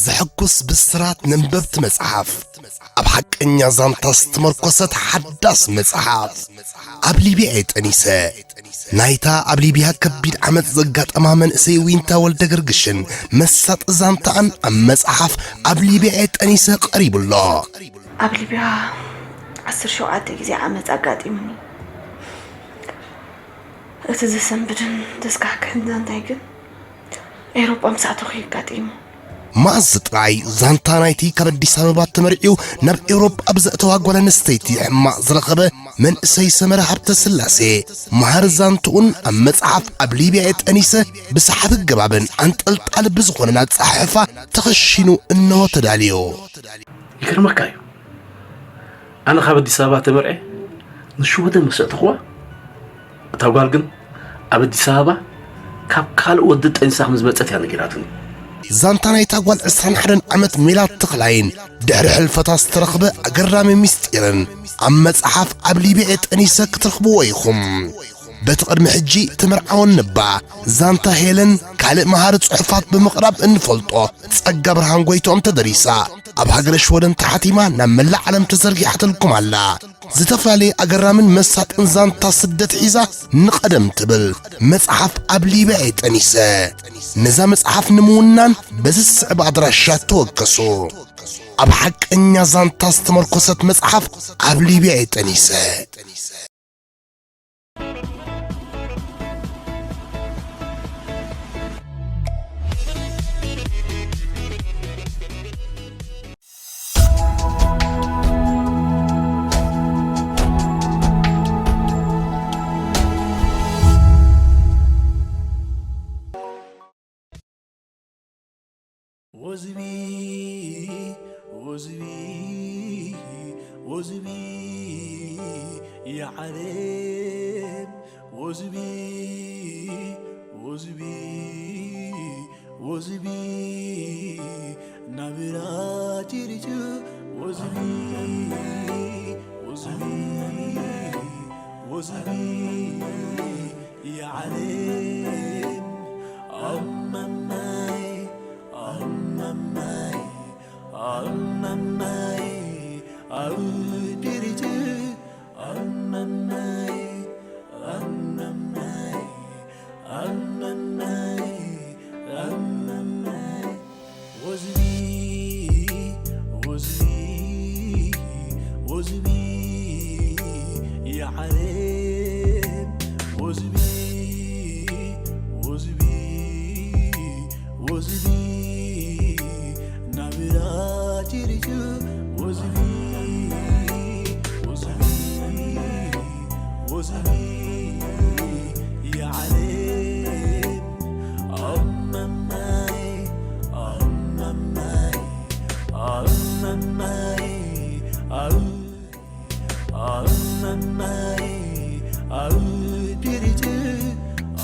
ዘሐጉስ ብስራት ነንበብቲ መጽሓፍ፣ ኣብ ሓቀኛ ዛንታ ዝተመርኮሰት ሓዳስ መጽሓፍ፣ ኣብ ሊብያ እየ ጠኒሰ። ናይታ ኣብ ሊብያ ከቢድ ዓመጽ ዘጋጠማ መንእሰይ ዊንታ ወልደ ገርግሽን መሳጢ ዛንታኣን ኣብ መጽሓፍ ኣብ ሊብያ እየ ጠኒሰ ቀሪቡ ኣሎ። ኣብ ሊብያ ዓሰርተ ሸውዓተ ግዜ ዓመጽ ኣጋጢሙኒ። እቲ ዘሰንብድን ዘስካሕክሕን ዛንታይ ግን ኤውሮጳ ምስ ኣተኹ እዩ ኣጋጢሙ። መኣዝ ጥራይ ዛንታ ናይቲ ካብ ኣዲስ ኣበባ ተመርዕዩ ናብ ኤውሮጳ ብዘእተዋ ጓል ኣንስተይቲ ሕማቕ ዝረኸበ መንእሰይ ሰመረ ሃብተስላሴ፣ መሃሪ ዛንትኡን ኣብ መጽሓፍ ኣብ ሊብያ እየ ጠኒሰ ብሰሓቢ ኣገባብን ኣንጠልጣሊ ብዝኾነን ኣጸሓሕፋ ተኸሺኑ እነሆ ተዳልዩ። ይገርመካ እዩ። ኣነ ካብ ኣዲስ ኣበባ ተመርዐ ንሽወደን ምስ ኣእተኽዋ፣ እታ ጓል ግን ኣብ ኣዲስ ኣበባ ካብ ካልእ ወዲ ጠኒሳ ከም ዝመጸት እያ ነጊራትኒ። ዛንታ ናይታ ጓል ዕስራን ሓደን ዓመት ሜላት ተኽላይን ድሕሪ ሕልፈታ ዝተረኽበ ኣገራሚ ምስጢርን ኣብ መጽሓፍ ኣብ ሊብያ ጠኒሰ ክትረኽብዎ ኢኹም። በቲ ቅድሚ ሕጂ ተመርዓወን ነባ ዛንታ ሄለን ካልእ መሃሪ ጽሑፋት ብምቕራብ እንፈልጦ ጸጋ ብርሃን ጎይትኦም ተደሪሳ ኣብ ሃገረ ሽወደን ተሓቲማ ናብ መላእ ዓለም ተዘርጊሓትልኩም ኣላ። ዝተፈላለየ ኣገራምን መሳጥን ዛንታ ስደት ሒዛ ንቐደም ትብል መጽሓፍ ኣብ ሊብያ እየ ጠኒሰ። ነዛ መጽሓፍ ንምውናን በዚ ዝስዕብ ኣድራሻ ተወከሱ። ኣብ ሓቀኛ ዛንታ ዝተመርኮሰት መጽሓፍ ኣብ ሊብያ እየ ጠኒሰ። ወዝቢ ወዝቢ ወዝቢ የዓለም ወዝቢ ወዝቢ ወዝቢ ናብራ ቲሪቱ ወዝቢ ወዝቢ ወዝቢ የዓለም ኣማማይ ኣማማይ ኣማማይ ኣውድሪቱ ኣማማይ ኣማማይ ኣማማይ ኣማማይ ወዝቢ ወዝቢ ወዝቢ የዓለም ወዝቢ ወዝቢ ወዝቢ ናብራ ቲሪቱ ወዝቢ ወዝቢ ወዝቢ የዓለም ኣማማይ ኣማማይ ኣማማይ ኣው ኣማማይ ኣው ዲሪቱ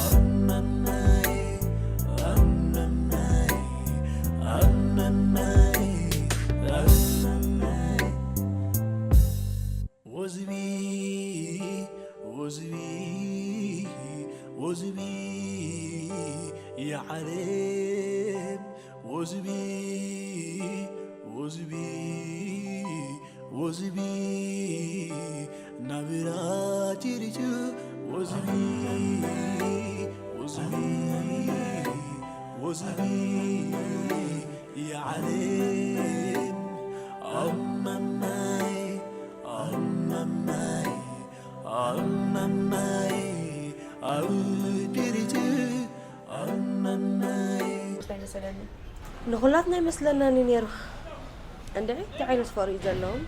ኣማማይ ኣማማይ ኣማማይ ኣማማይ ወዝቢ ወዝቢ ወዝቢ የዓለም ወዝቢ ወዝቢ ወዝቢ ናብራ ቲሪቱ ወዝቢ ወዝቢ ወዝቢ የዓለም ኣማማይ ኣማማይ ኣማማይ ኣው ዲሪቱ ኣማማይ ኣይመሰለኒ። ንኹላትና ኣይመስለናን እዩ ነይሩ። እንድዒ፣ እንታይ ዓይነት ፍቕሪ እዩ ዘለዎም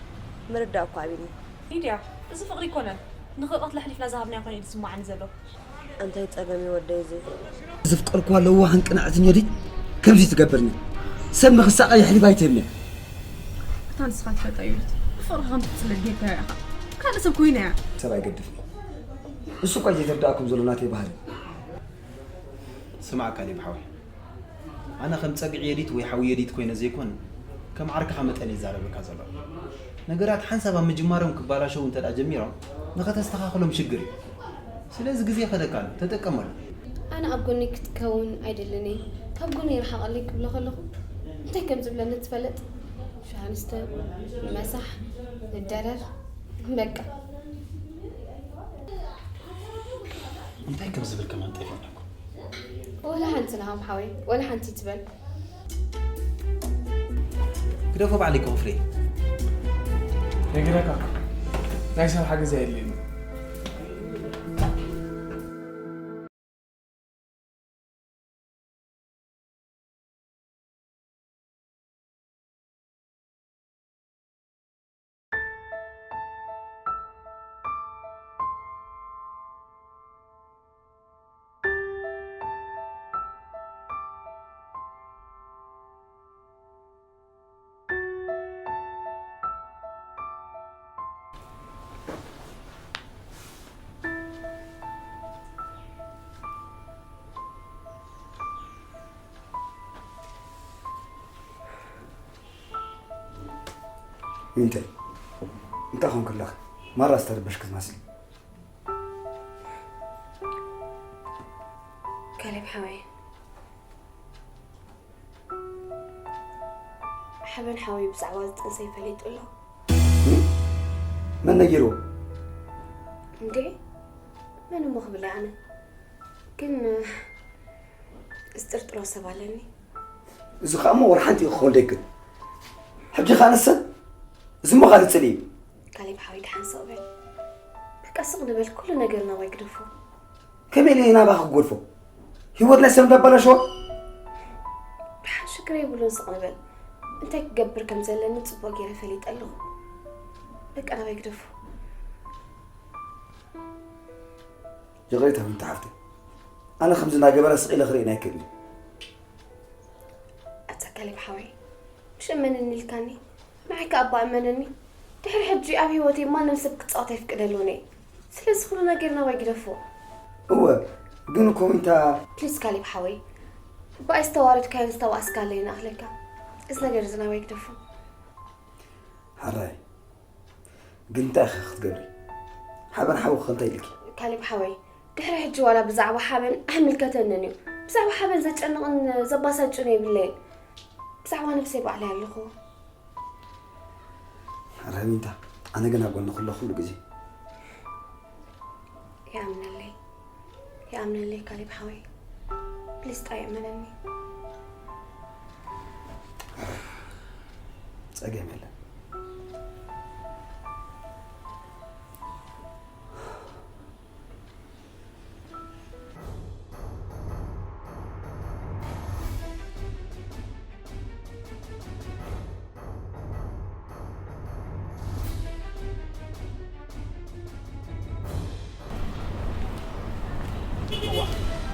ምርዳእ እኮ ኣቢኒ። ሊድያ፣ እዚ ፍቕሪ ኣይኮነን። ንኽቕትላ ኣሕሊፍና ዝሃብናዮ ኮይኑ እዩ ዝስምዓኒ ዘሎ። እንታይ ጸገም እዩ ወደይ እዚ? ዘፍቀርክዋ ለዋህን ቅንዕትን ዮዲት ከምዚ ትገብርኒ። ሰብ ንኽሳቐ የሕሊፋ ኣይትህብንያ። እታ ንስኻ ትፈልጣ ዮዲት፣ ብፍቕርኻ ከም ትጽለል ጌርካያ ኢኻ። ካልእ ሰብ ኮይና እያ። ሰብ ኣይገድፍን እዩ። እሱ እኳ እዩ ዘይተርድኣኩም ዘሎ ናተይ ባህሪ። ስማዕ ካሌብ ሓወይ፣ ኣነ ከም ጸግዒ የዲት ወይ ሓዊ የዲት ኮይነ ዘይኮን፣ ከም ዓርክኻ መጠን እየ ዝዛረበካ ዘለኹ። ነገራት ሓንሳብ ኣብ ምጅማሮም ክባላሸዉ እንተ ደኣ ጀሚሮም፣ ንኸተስተኻኽሎም ሽግር እዩ። ስለዚ ግዜ ይኸደካ ኣሎ፣ ተጠቀመሉ። ኣነ ኣብ ጎነይ ክትከውን ኣይደልን እየ። ካብ ጎነይ ርሓቐለይ ክብሎ ከለኹ፣ እንታይ ከም ዝብለኒ ትፈልጥ? ሻሃንስተ ንመሳሕ ንደረር በቃ። እንታይ ከም ዝብል ከማን ጠፊእናኩ። ወላ ሓንቲ ናሆም ሓወይ ወላ ሓንቲ ትበል። ግደፎ ባዕለይ ኮፍሬ። ነጊረካ ናይ ሰብ ሓገዝ ኣየድልየኒ። እንታይ እንታይ ኾንክ ኣለኻ? ማራ ዝተረበሽክ ትመስሊ። ካሌብ ሓወይ፣ ሓበን ሓወይ ብዛዕባ ዝጥንሰይ ፈሊጡ ኣሎ። መን ነጊርዎ? እንዴ መን እሞ ክብል ኣነ ግን ዝጥርጥሮ ሰብ ኣለኒ። እዚ ከኣ እሞ ወላ ሓንቲ ክኸውን ደይክእል። ሕጂ ከኣ ንሰን እዚ እሞ ካልእ ጽልኢ እዩ። ካሌብ ሓወይ ደሓን ስቕ በል። በቃ ስቕ ንበል፣ ኩሉ ነገር ናባይ ግደፎ። ከመይ ኢለ ናባኺ ክገድፎ? ህይወት ናይ ሰብ እንዳበላሸወ? ደሓን ሽግር የብሉን፣ ስቕ ንበል። እንታይ ክገብር ከም ዘለኒ ጽቡቕ ገይረ ፈሊጠ ኣለኹ። በቃ ናባይ ግደፎ። ይቕሬታ ዊንታ ሓፍተይ፣ ኣነ ከምዚ እናገበረ ስቕ ኢለ ክርእየን ኣይክእልን። ኣታ ካሌብ ሓወይ፣ ምሽ እመነኒ ኢልካኒ፣ ንዓይ ከኣ እባ እመነኒ። ድሕሪ ሕጂ ኣብ ህይወተይ ማንም ሰብ ክጻወት ኣይፍቅደሉን እየ። ስለዚ ኩሉ ነገር ናባይ ግደፎ። እወ፣ ግን እኮ ዊንታ። ፕሊስ ካሌብ ሓወይ፣ ብኣይ ዝተዋረድካዮን ዝተባእስካለይ ይንኣኽለካ። እዚ ነገር እዚ ናባይ ግደፎ። ሓራይ ግን እንታይ ኢኺ ክትገብሪ? ሓበን ሓውኺ እንታይ ኢልኪ? ካሌብ ሓወይ፣ ድሕሪ ሕጂ ዋላ ብዛዕባ ሓበን ኣይምልከተንን እዩ። ብዛዕባ ሓበን ዘጨንቕን ዘባሳጭን የብለይን። ብዛዕባ ነብሰይ ባዕለይ ኣለኹ። ሓራይ ዊንታ፣ ኣነ ግን ኣብ ጎንኺ ኣለኹ ኩሉ ግዜ። ይኣምነለይ፣ ይኣምነለይ ካሌብ ሓወይ፣ ፕሊስ ጥራይ እመነኒ። ጸገም የለን።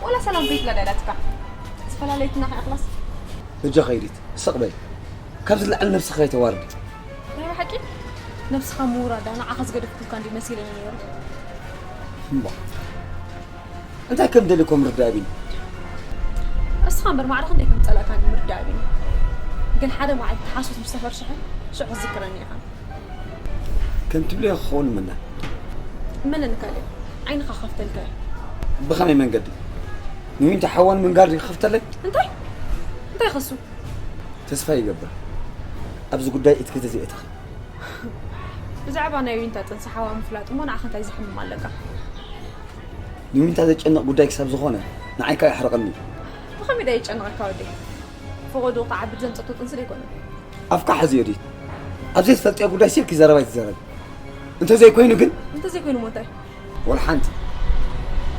ወላ ሰላም ዘይትብላ ዳላትካ። ዝፈላለየትና ከኣ ክላስ። በጃኺ ዩዲት ስቕ በይ። ካብዚ ንላዕሊ ነብስኺ ኣይተዋርዲ። ናይ ብሓቂ ነብስኻ ምውራዳ ንዓኻ ዝገደፍኩልካ እንዲ መሲለኒ ነይሩ። እምባ እንታይ ከም ደሊ እኮ ምርዳእ ኣቢኒ። እስኻ እምበር ማዕረ ክንደይ ከም ዝጸላእካኒ ምርዳእ ኣቢኒ። ግን ሓደ መዓልቲ ሓሶት ምስ ተፈርሸሐ ሽዑ ክትዝክረኒ ኢኻ። ከም ትብልዮ ክኸውን ምነ። እመነኒ ካሌብ፣ ዓይንኻ ከፍተልካ እየ። ብኸመይ መንገዲ? ንዊንታ ሓዋን ምንጋር ድዩ ክኸፍተለይ? እንታይ? እንታይ ከሱ? ተስፋ ይገብር ኣብዚ ጉዳይ ኢድኪ ተዘይእተኺ። ብዛዕባ ናይ ዊንታ ጥንሲ ሓዋ ምፍላጥ እሞ ንዓኻ እንታይ ዘሕምም ኣለካ? ንዊንታ ዘጨንቕ ጉዳይ ክሳብ ዝኾነ ንዓይ ከኣ የሕርቐኒ እዩ። ብኸመይ ደኣ የጨንቐካ ወደይ? ፈቐድኡ ክዓቢ ዘምጸቶ ጥንሲ ደይኮነ። ኣፍካ ሓዚ ዮዲት። ኣብ ዘይትፈልጥዮ ጉዳይ ሲልኪ ዘረባ ኣይትዘረቢ። እንተዘይኮይኑ ግን እንተዘይኮይኑ እሞ እንታይ? ወላ ሓንቲ።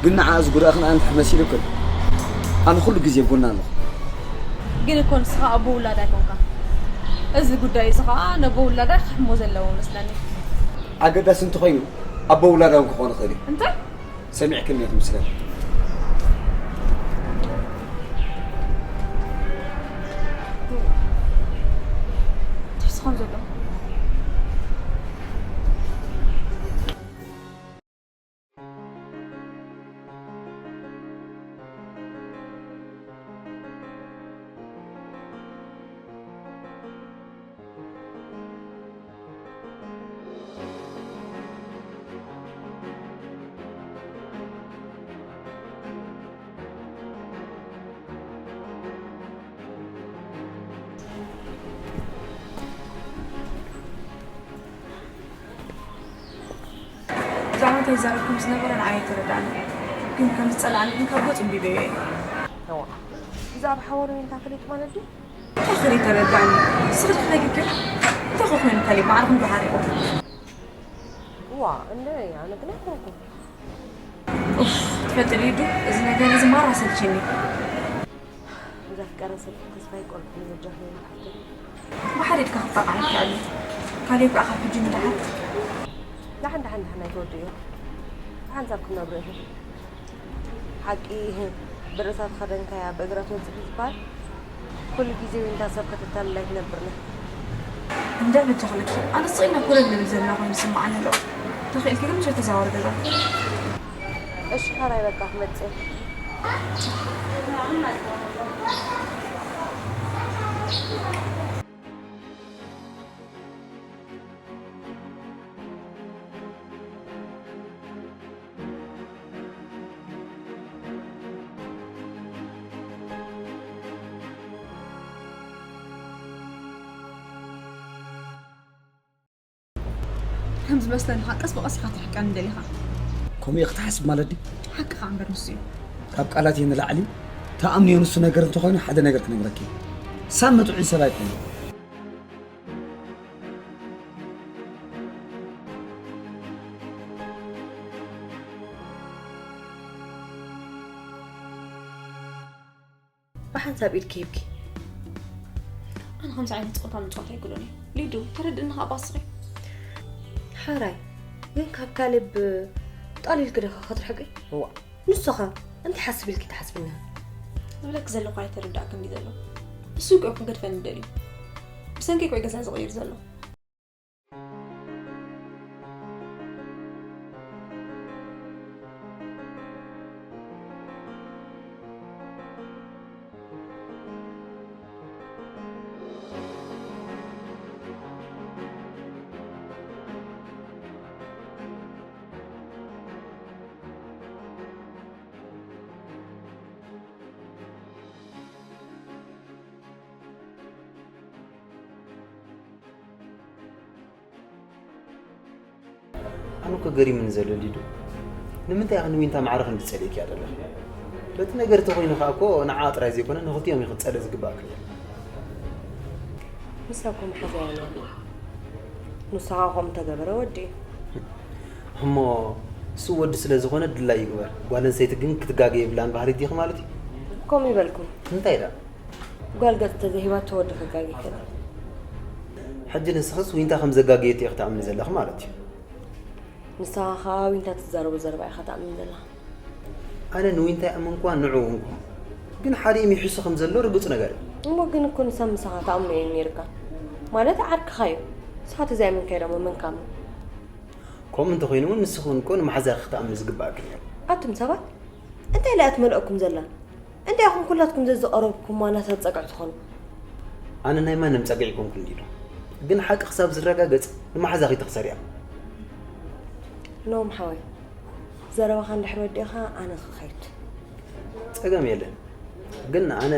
ግን ንዓ ዝጉዳእኺ ንኣን ትሕመሲ ኢሉክን። ኣነ ኩሉ ግዜ ኣብ ጎና ኣለኹ። ግን እኮ ንስኻ ኣቦ ውላዳ ኣይኮንካ። እዚ ጉዳይ እዚ ኸኣ ነቦ ውላዳ ክሕሞ ዘለዎ መስለኒ። ኣገዳሲ እንተኾይኑ ኣቦ ውላዳ እውን ክኾን ይኽእል እዩ። እንታይ? ሰሚዕክኒ ኢኺ ምስለኒ። ትሕስኾም ዘሎ ብዛዕባ እንታይ ይዛረብኩም ዝነበረ ንዓይ ኣይተረዳእኒ፣ ግን ከም ዝጸልኣኒ ግን ካብ ገጹ ኣንቢበዮ እየ። እዋ ብዛዕባ ሓወሩ እንታይ ፈሊጥ ማለት ድዩ? እንታይ ፈሊጥ ተረዳእኒ? ንስኺ ትፈለጊ ግን እንታይ ኮ ኮይኑ ካሊብ ማዕርኹም ዶ ሓሪቑ? እዋ እንደ ኣነ ግን ኣይኮንኩም። ኡፍ፣ ትፈልጢ ሊዱ፣ እዚ ነገር እዚ ማራ ሰልችኒ። ዘፍቀረ ሰብ ተስፋ ይቆርጥ ንበጃ ኮይኑ ሓፍተይ። ብሓደ ኢድካ ክጣቕዓካ ኣሎ። ካሌብ ከዓ ካብ ሕጂ ንደሓር ዳሓን ዳሓን ዳሓን ኣይትወድእዮ። ብሓንሳብ ክትነብሩ ኢኹም። ሓቂ ብርእሳ ተኸደንካያ ብእግራ ትወፅእ እዩ ዝበሃል። ኩሉ ግዜ ዊንታ ሰብ ከተታልል ኣይትነብርን እያ። እንድዒ በጃኽልኪ፣ ኣነ ስቕ ኢልና ኮለል ንብል ዘለና ኮይኑ ይስምዓኒ ኣሎ። ተኽኢልኪ ግን ምሸት ተዛወሪ ገዛ። እሺ ሕራይ በቃ ክመፅእ እየ። ከም ዝመስለኒ ኸዓ ቀስ ብቐስ ኢኻ ትርሕቀኒ ደሊኻ። ከምኡ ኢኺ ትሓስቢ ማለት ድዩ? ሓቅኻ እምበር ንሱ እዩ። ካብ ቃላት እየ ንላዕሊ ትኣምንዮ ንሱ ነገር እንተኾይኑ ሓደ ነገር ክነግረኪ እየ። ሳሚ ጥዑይ ሰብ ኣይኮነን። ብሓንሳብ ኢድኪ ሂብኪ። ኣነ ከምዚ ዓይነት ፀወታ ምፅዋት ኣይክእሎን እየ። ሊዱ ተረድእኒ ከዓ ባስኺ። ሓራይ ግን ካብ ካሌብ ጣል ኢልኪ ዶ ክትርሕቂ? እዋ ንሱ ኸ እንታይ ሓስብ ኢልኪ ትሓስብኒ? ዝብለኪ ዘለኹ ኣይተረዳእክን ድዩ ዘሎ? እሱ እኮ ክገድፈኒ ደልዩ። ብሰንኪ እኮ እዩ ገዛ ዝቕይር ዘሎ። ኣነ እኮ ገሪሙኒ ዘሎ ሊዱ፣ ንምንታይ ኢኺ ንዊንታ ማዕረ ክንዲ ትጸልእኪ እያ ዘለኺ? በቲ ነገር ተኾይኑ ከኣ እኮ ንዓኣ ጥራይ ዘይኮነ ንኽልቲኦም እዩ ክትጸልእ ዝግባእ ክብል። ንሳ እኮ መሓዛያ እያ። ንሱ ኸኣ ከምኡ እንተገበረ ወዲ እዩ። እሞ እሱ ወዲ ስለ ዝኾነ ድላይ ይግበር። ጓል ኣንስተይቲ ግን ክትጋገ የብላን በሃሊት ዲኺ ማለት እዩ? ከምኡ ይበልኩም። እንታይ ደኣ? ጓል ገጽ ተዘይሂባቶ ወዲ ክጋገ ይኽእል። ሕጂ ንስኽስ ዊንታ ከም ዘጋገየት ኢኺ ትኣምኒ ዘለኺ ማለት እዩ። ንስኻ ኸኣ ዊንታ ትዛረቦ ዘረባ ኢኻ ትኣምን ዘለኻ። ኣነ ንዊንታ ይኣምንኳ ንዑ እንኳ ግን ሓደ ሚሒሱ ከም ዘሎ ርግጽ ነገር እዩ። እሞ ግን እኮ ንሳ ምሳኻ ትኣምኖ እዩ ነይርካ። ማለት ዓርክኻ እዩ። ንስኻ ተዘይኣመንካዮ ደሞ መን ክኣምን? ከምኡ እንተኾይኑ እውን ንስኺ እውን እኮ ንመሓዛኺ ክትኣምኒ ዝግባኣኪ ነይሩ። ኣቱም ሰባት እንታይ ኢላ እያ ትመልኣኩም ዘላ? እንታይ ኢኹም ኩላትኩም ዘዝቐረብኩማ ናታ ጸግዒ ትኾኑ? ኣነ ናይ ማንም ጸግዒ ኣይኮንኩን ሊዱ። ግን ሓቂ ክሳብ ዝረጋገጽ ንመሓዛኺ ትኽሰር እያ። ኖም ሓወይ፣ ዘረባኻ እንድሕር ወዲእኻ ኣነ ክኸይድ። ጸገም የለን። ግን ኣነ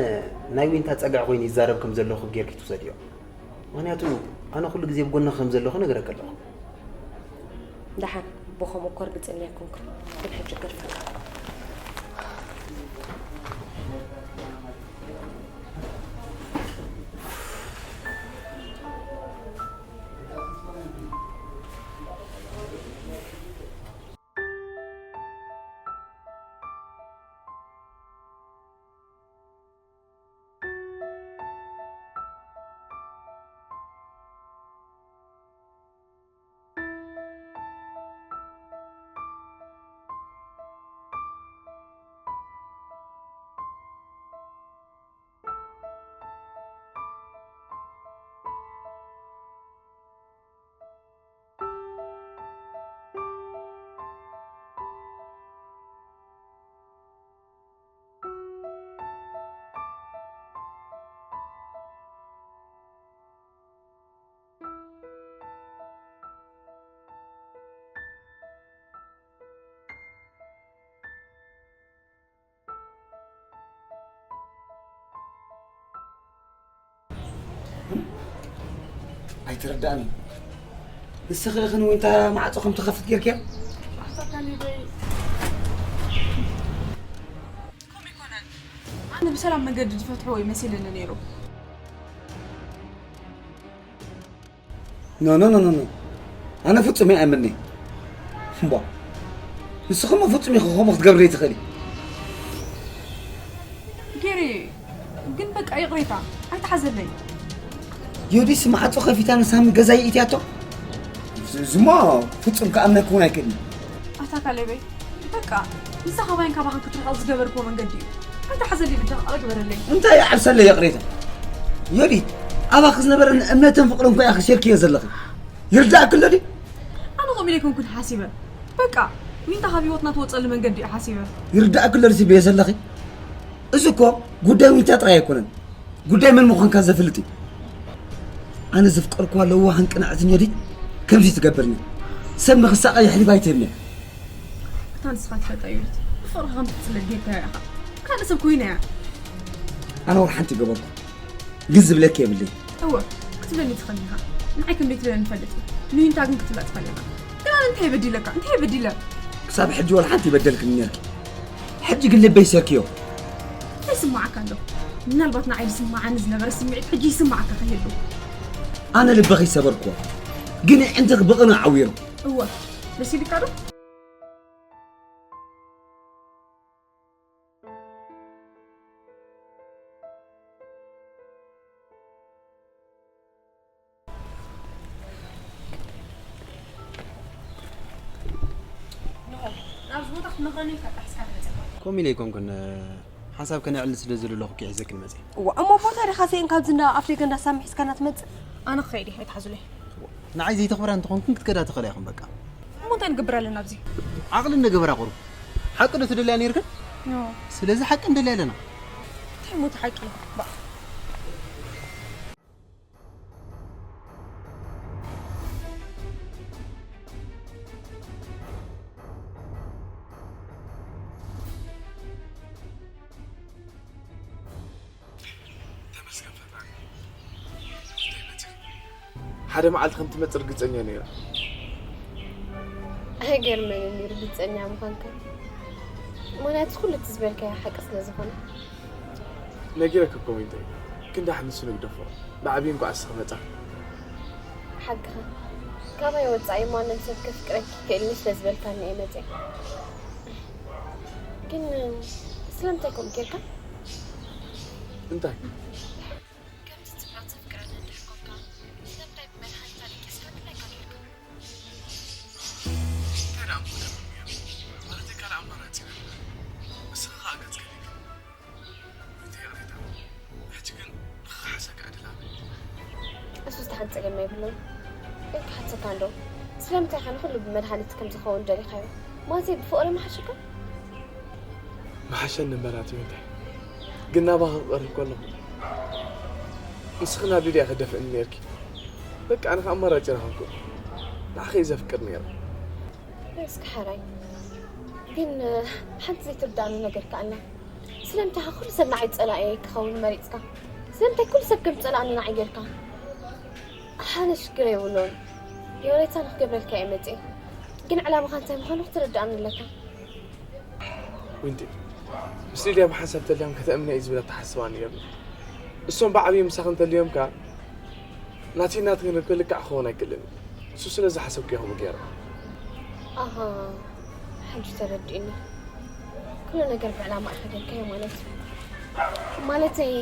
ናይ ዊንታ ጸግዒ ኮይኑ ይዛረብ ከም ዘለኹ ጌርኪ ትውሰድዮ። ምኽንያቱ ኣነ ኩሉ ግዜ ብጎንኺ ከም ዘለኹ ነግረኪ ኣለኹ። ደሓን፣ ብኸምኡ እኮ ርግጸኛ ኣይኮንኩን። ግን ሕጂ ገድፈካ። ኣይትረዳእን እዩ። ንስኺ ኢኺ ንዊንታ ማዕጾ ከም ትኸፍት ጌርክያ? ኣነ ብሰላም መገዲ ዝፈትሖ ወይ መሲልኒ ነይሩ። ኖ ኖ ኖ ኖ ኖ ኣነ ፍጹም እየ ኣይምኒ እምቧ ንስኹም ፍጹም ኢኹ ከምኡ ክትገብሪ ትኽእሊ ጌሪ ግን በቃ ይቕሬታ ኣይተሓዘለይ ዮዲስ ማዕጾ ከፊታ ንሳሚ ገዛ ይእትያቶ ዝሞ ፍጹም ከኣምነክ እውን ኣይክእልን ኣታ ካሌበይ በቃ ንሳ ካባይን ካባኻን ክትርሕቕ ዝገበርክዎ መንገዲ እዩ ኣይተሓዘለይ ብጃኻ ቕረ ግበረለይ እንታይ ይዓብሰለይ ይቕሬታ ዮዲት ኣባኺ ዝነበረኒ እምነትን ፍቕርን ኮ ኢኺ ሸርክዮ ዘለኺ ይርዳእኪ ኣሎ ድዩ ኣነ ከምኡ ኢለ ኣይኮንኩን ሓሲበ በቃ ዊንታ ካብ ህይወትና ትወፀሉ መንገዲ እዩ ሓሲበ ይርዳእኪ ኣሎ ድዩ ትብልዮ ዘለኺ እዚ እኮ ጉዳይ ዊንታ ጥራይ ኣይኮነን ጉዳይ መን ምዃንካ ዘፍልጥ እዩ ኣነ ዘፍቀርክዋ ለዋህን ቅንዕትን ዮዲት ከምዚ ትገብርኒ ሰብ ንኽሳቐ የሕሊፍ ኣይትህብኒ እታ ንስኻ ትፈልጣ ዮዲት ብፍቕርኻ ከም ትፅለል ጌርካዮ ኢኻ ካልእ ሰብ ኮይና እያ ኣነ ወላ ሓንቲ ይገበርኩ ግን ዝብለኪ የብለይ እወ ክትብለኒ ትኽእል ኢኻ ንዓይ ከም ዘይትብለኒ ንፈልጥ እዩ ንዊንታ ግን ክትብላ ትኽእል ኢኻ ግን ኣነ እንታይ በዲለካ እንታይ በዲለ ክሳብ ሕጂ ወላ ሓንቲ ይበደልክኒ ነርኪ ሕጂ ግን ልበይ ሰርክዮ እንታይ ይስማዓካ ኣሎ ምናልባት ንዓይ ዝስማዓኒ ዝነበረ ስምዒት ሕጂ ይስማዓካ ከይህሉ ኣነ ልበኺ ሰበርክዎ ግን ኣዒንትኺ ብቕንዕ ዓዊሩ እወ መሲልካ ዶ ከምኡ ኢለ ኣይኮንኩን ሓንሳብ ከነዕልል ስለ ዝደለኹ እየ ሒዘክን መፅየ እዋ እሞ ቦታ ዲኻ ስኢንካ ኣብዚ እንዳ ኣፍደገ እንዳሳሚ ሒዝካና ትመፅእ ኣነ ክኸይድ እየ ኣይትሓዙለይ ንዓይ ዘይተኽብራ እንተኾንኩን ክትከዳ ትኽእላ ኢኹም በቃ እሞ እንታይ ንገብር ኣለና ኣብዚ ዓቕሊ እንደገበራ ቁሩብ ሓቂ ዶ ትደልያ ነይርክን ስለዚ ሓቂ እንደልያ ኣለና እንታይ ሞት ሓቂ ሓደ መዓልቲ ከም ትመጽእ ርግጸኛ ነይረ። ኣይገርመንን እዩ ርግጸኛ ምዃንካ፣ ምኽንያቱ ኩሉ እቲ ዝበልካዮ ሓቂ ስለ ዝኾነ። ነጊረኪ እኮ ዊንተይ፣ ግን ደሓን ንሱ ንግደፎ። ብዓብዪ እንቋዕ ንስኺ መጻኺ። ሓቅኻ፣ ካባይ ወጻኢ ማንም ሰብ ከፍቅረኪ ይኽእልኒ ስለ ዝበልካኒ እየ መጺአ። ግን ስለምንታይ ከምኡ ጌርካ? እንታይ? ከምዚ ትብሎ ተፍቅረኒ እንድሕር ኮንካ ስለምንታይ ብመድሃኒት ኣደቂስካ ድላይካ ጌርካ? እንታይ ደኣ እሞ ደኣ እሞ ጌሩ? ማለተይ ካልእ ኣማራጺ የብለይን። ንስኺ ኸኣ ገጽ ከሊእኪ። ዊንተይ ይቕሬታ። ሕጂ ግን ንኽኽሓሰኪ ዕድል ሃበኒ። እሱስ ደሓን ጸገም ኣይብሉን። ግን ክሓተካ እንዶ ስለምንታይ ኢኻ ንኹሉ ብመድሃኒት ከም ዝኸውን ደሊኻዮ? ማለተይ ብፍቕሪ ምሓሸካ? ምሓሸኒ እምበር ኣቲ ዊንታይ ግን ናባኺ ክቐርብ ከለኹ ንስኺ ናብ ሊድያ ክትደፍእኒ ነይርኪ በቃ ኣነ ከኣ ኣማራጺ ረኸብኩ ንዓኺ እየ ዘፍቅር ነይረ እስኪ ሓራይ ግን ሓንቲ ዘይትርዳእኒ ነገር ከኣ ኣላ ስለምንታይ ኢኻ ኩሉ ሰብ ንዓይ ጸላኢ ክኸውን መሪጽካ ስለምንታይ ኩሉ ሰብ ከም ዝጸላእኒ ንዓይ ጌርካ ኣነ ሽግር የብሉን የወላይታ ንክገብረልካ እየ መፅየ ግን ዕላማኻ እንታይ ምዃኑ ክትርድኣኒ ኣለካ ዊንቲ ምስ ሊድያ ብሓንሳብ ተልዮም ከተእምነ እዩ ዝብል ኣተሓስባ ነይርኒ እሶም ብዓብዪ ምሳኺ እንተልዮም ከኣ ናተይ ናትክን ርክብ ልክዕ ክኸውን ኣይክእልን እዩ እሱ ስለ ዝሓሰብኩ እየ ከምኡ ገይረ ኣሃ ሕጂ ተረዲእኒ ኩሉ ነገር ብዕላማ ኢኻ ጌርካዮ ማለት እዩ ማለተይ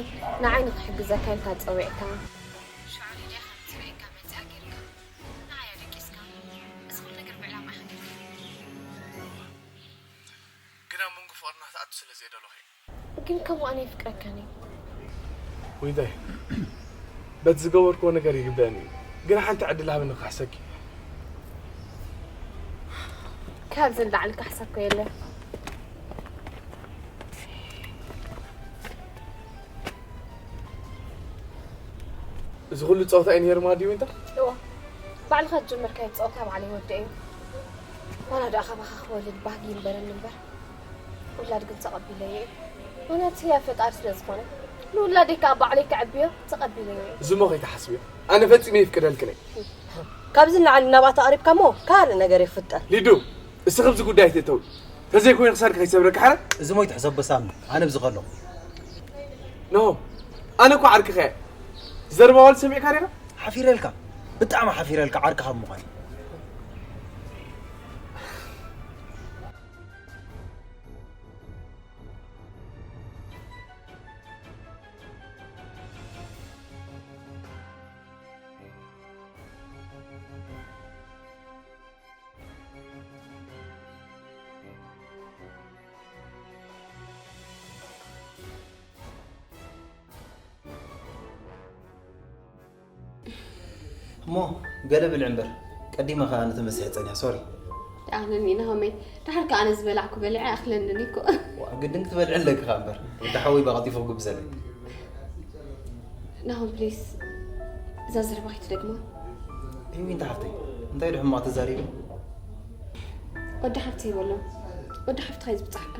ንዓይ ንክሕግዘካ ኢልካ ፀዊዕካ ሽዑ ሊድያ ከም ትርእየካ መፂኣ ጌርካ ንዓይ ኣደቂስካ እዚ ኩሉ ነገር ብዕላማ ኢኻ ጌርካዮ ግን ኣብ መንጎ ፍቕርና ክትኣቱ ስለ ዘይደለኹ እየ ግን ከምኡ ኣነ የፍቅረካን እየ ዊንታይ በቲ ዝገበርክዎ ነገር ይግበአኒ እዩ ግን ሓንቲ ዕድል ሃብኒ ክሕሰኪ ካብዚ ንላዕሊ ካሕሳ እኮ የለን እዚ ኩሉ ፀወታ እዩ ነይሩ ማለት ድዩ ዊንታ? እዋ ባዕልኻ ዝጀመርካዮ ፀወታ ባዕለይ ወድኤዮ ዋላ ደኣ ካባኻ ክወልድ ባህጊ ይንበረኒ እምበር ውላድ ግን ተቐቢለዮ እየ ምኽንያቱ ህያብ ፈጣሪ ስለ ዝኾነ ንውላደይ ከዓ ባዕለይ ከዕብዮ ተቐቢለዮ እየ እዚ እሞ ከይትሓስብዮ ኣነ ፈፂመ ይፍቅደልክን እየ ካብዚ ንላዕሊ ናብኣ ተቐሪብካ እሞ ካልእ ነገር ይፍጠር ሊዱ እስኺ ኣብዚ ጉዳይ ኣይትእተዊ። ተዘይኮይኑ ክሳድካ ከይሰብረካ ሓረ። እዚ ሞይቱ ሕሰቦ ሳሚ፣ ኣነ ኣብዚ ከለኹ። ኖ፣ ኣነ እኮ ዓርክኻ እየ። ዘረባ ዋላ ሰሚዕካ ዲኻ? ሓፊረልካ፣ ብጣዕሚ ሓፊረልካ ዓርክኻ ብምዃን። እሞ ገለ ብልዒ እምበር፣ ቀዲመ ኸኣ ነቲ መስርሒ ጸንያ፣ ሶሪ። ኣነኒ ናሆመይ፣ ድሓር ከኣ ኣነ ዝበላዕኩ በሊዐ ኣኽለንኒ እኮ። ዋ፣ ግድን ክትበልዒ ኣለኪ ኸኣ እምበር፣ ወዲ ሓወይ ብቐልጢፉ ክጉብዘለይ። ናሆም፣ ፕሊስ፣ እዛ ዘረባ ከይትደግማ። እይ፣ ዊንታ ሓፍተይ፣ እንታይ ዶ ሕማቕ ተዛሪበ? ወዲ ሓፍተይ በሎ፣ ወዲ ሓፍትኻ እዩ ዝብጻሕካ።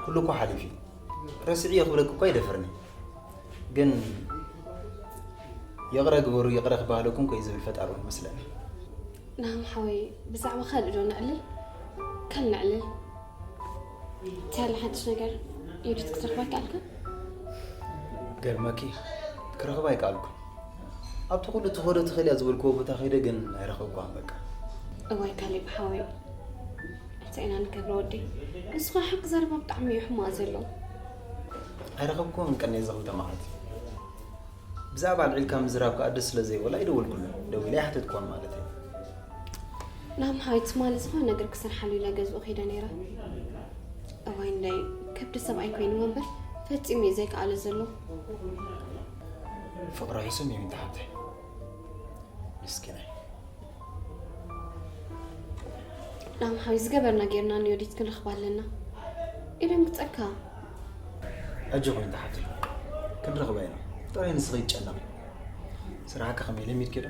ኩሉ እኮ ሓሊፉ እዩ። ረሲዐዮ ክብለኪ እኮ ኣይደፍርን እየ። ግን ይቕረ ግበሩ፣ ይቕረ ክበሃለኩም እኮ እዩ ዝብል ፈጣሪ እውን መስለኒ። ናሆም ሓወይ፣ ብዛዕባ ካልእ ዶ ነዕልል? ካል ነዕልል። እንታይ ኣላ ሓድሽ ነገር? ዮዲት ክትረኽባ ኣይከኣልካን? ገርመኪ፣ ክረኽባ ኣይከኣልኩን። ኣብቲ ኩሉ ትኸዶ ትኽእል እያ ዝበልክዎ ቦታ ከይደ ግን ኣይረኸብኳን በቃ። እዋይ ካሌብ ሓወይ፣ እንታይ ኢና ንገብሮ ወዲ? ንስኻ ሓቂ ዘረባ ብጣዕሚ እዩ ሕማቕ ዘሎ። ኣይረኸብክዎን ቀንየ እዚ ክልተ መዓልቲ። ብዛዕባ ኣልዒልካ ምዝራብ ከኣ ደስ ስለ ዘይበላ ኣይደወልኩሉን። ደዊለ ኣይሓተትክዎን ማለት እዩ። ናሆም ሓወይ ትማሊ ዝኾነ ነገር ክሰርሓሉ ኢለ ገዝኡ ከይደ ነይረ። እዋይ እንዳይ፣ ከብዲ ሰብኣይ ኮይንዎ እምበር ፈጺሙ እዩ ዘይከኣሎ ዘሎ። ፍቕሪ ሕሱም እዩ ዊንታ ሓብተይ። ምስኪናይ። ናሆም ሓወይ ዝገበርና ጌርና ንዮዲት ክንረኽባ ኣለና። ኢደንግጸካ። ኣጆኺ ዊንታ ሓብተይ። ክንረኽባ ኢና። ጥራይ ንስኺ ይጨነቒ። ስራሕካ ከመይ ለሚድኪ ዶ?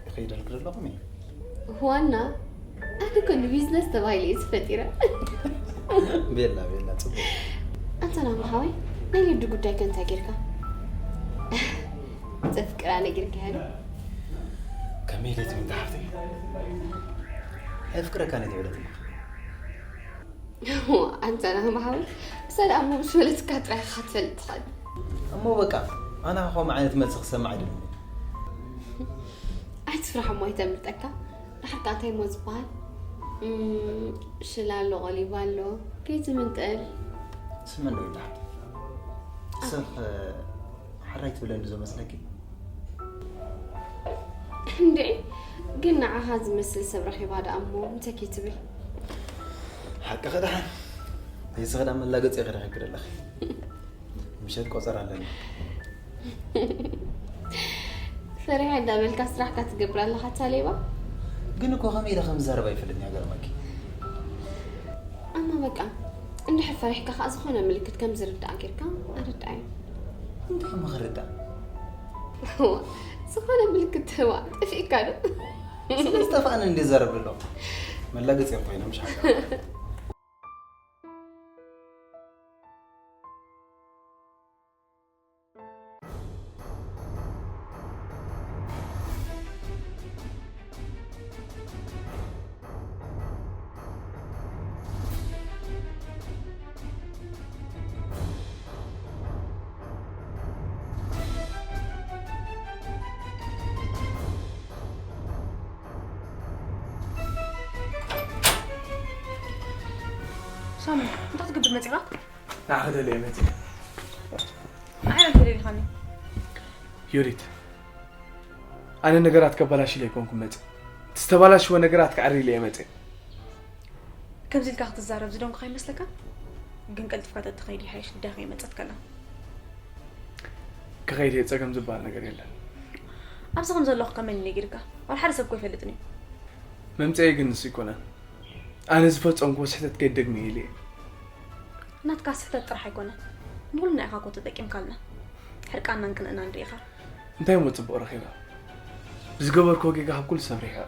ይኸይደልኪ ዶ ኣለኹም እዩ? ዋና ኣነ እኮ ንቢዝነስ ተባሂለ እዩ ተፈጢረ። ቤላ፣ ቤላ፣ ጽቡቕ። ኣንታ ናሆም ሓወይ፣ ናይ ልዲ ጉዳይ ከ እንታይ ጌርካ? ዘፍቅራ ነጊርካያ ዶ? ከመይ ኢለ ትብል ሓፍተይ? ኣየፍቅረካን እየ ትብለትኒ። ኣንታ ናሆም ሓወይ፣ እሳ ደኣ እሞ ምስ በለትካ ጥራይ ኢኻ ክትፈልጥ ትኽእል። እሞ በቃ፣ ኣነ ከምኡ ዓይነት መልሲ ክሰምዕ ኣይደልን። ኣይትፍራሕ እሞ ኣይተምልጠካ። ደሓር ከኣ እንታይ እሞ ዝበሃል? እም፣ ሽላ ኣሎ፣ ቆሊባ ኣሎ። ከይትምንጠል። ስመን ዶ ይብሃል? ሰብ፣ እ፣ ሕራይ ትብለኒ ዶ መስለኪ? እንዴ፣ ግን ንዓኻ ዝመስል ሰብ ረኺባ ደኣ እሞ እንታይ ከይትብል? ሓቅኺ ደሓን። ንስኺ ደኣ መላገጺ ኢኺ ረኺብኪ ዘለኺ። ምሸት ቆጸራ ኣለኒ። ፈሪሐ እንዳበልካ ስራሕካ ትገብር ኣለኻ፣ ኣታ ሌባ። ግን እኮ ከመይ ኢለ ከም ዝዛረብ ኣይፈልጥን እያ፣ ገርመኪ። ኣማ በቃ፣ እንድሕር ፈሪሕካ ኸኣ ዝኾነ ምልክት ከም ዝርዳእ ጌርካ ኣረድኣዮ። እንታይ እሞ ክርዳእ? ዝኾነ ምልክት ተህባ፣ ጠፊእካ ዶ? ስለ ዝጠፍኣኒ እንድየ ዝዛረብ ዘለኹ። መላገጺ እኮ ኮይነ፣ ምሽ ሓቂ። ሳሚ፣ እንታይ ክትገብር መጺኻ? ንዓኺ ደልየ መጺእ። ንዓይ እንታይ ደሊኻኒ? ዮዲት፣ ኣነ ነገራት ከባላሽ ኢለ ኣይኮንኩን መጺእ። እቲ ዝተባላሸወ ነገራት ክዕሪ ኢለ እየ መጺእ። ከምዚ ኢልካ ክትዛረብ ዝደንኩኻ ይመስለካ? ግን ቀልጢፍካ ተትኸይድ ይሓይሽ፣ ልዳኺ መጸት ከላ። ክኸይድ እየ፣ ጸገም ዝበሃል ነገር የለን። ኣብዚ ከም ዘለኹ ከመይ ነጊርካ? ዋላ ሓደ ሰብ እኮ ኣይፈልጥን እዩ። መምጽኤ ግን ንሱ ኣይኮነን። ኣነ ዝፈጸምኩዎ ስሕተት ከይደግም እየ ኢለ እየ። ናትካ ስሕተት ጥራሕ ኣይኮነን። ንኹልና ኢኻ እኮ ተጠቂምካልና። ሕርቃንናን ክንእናን ርኢኻ። እንታይ እሞ ጽቡቕ ረኺበ? ብዝገበርክዎ ጌጋ ካብ ኩሉ ሰብ ርሒቐ።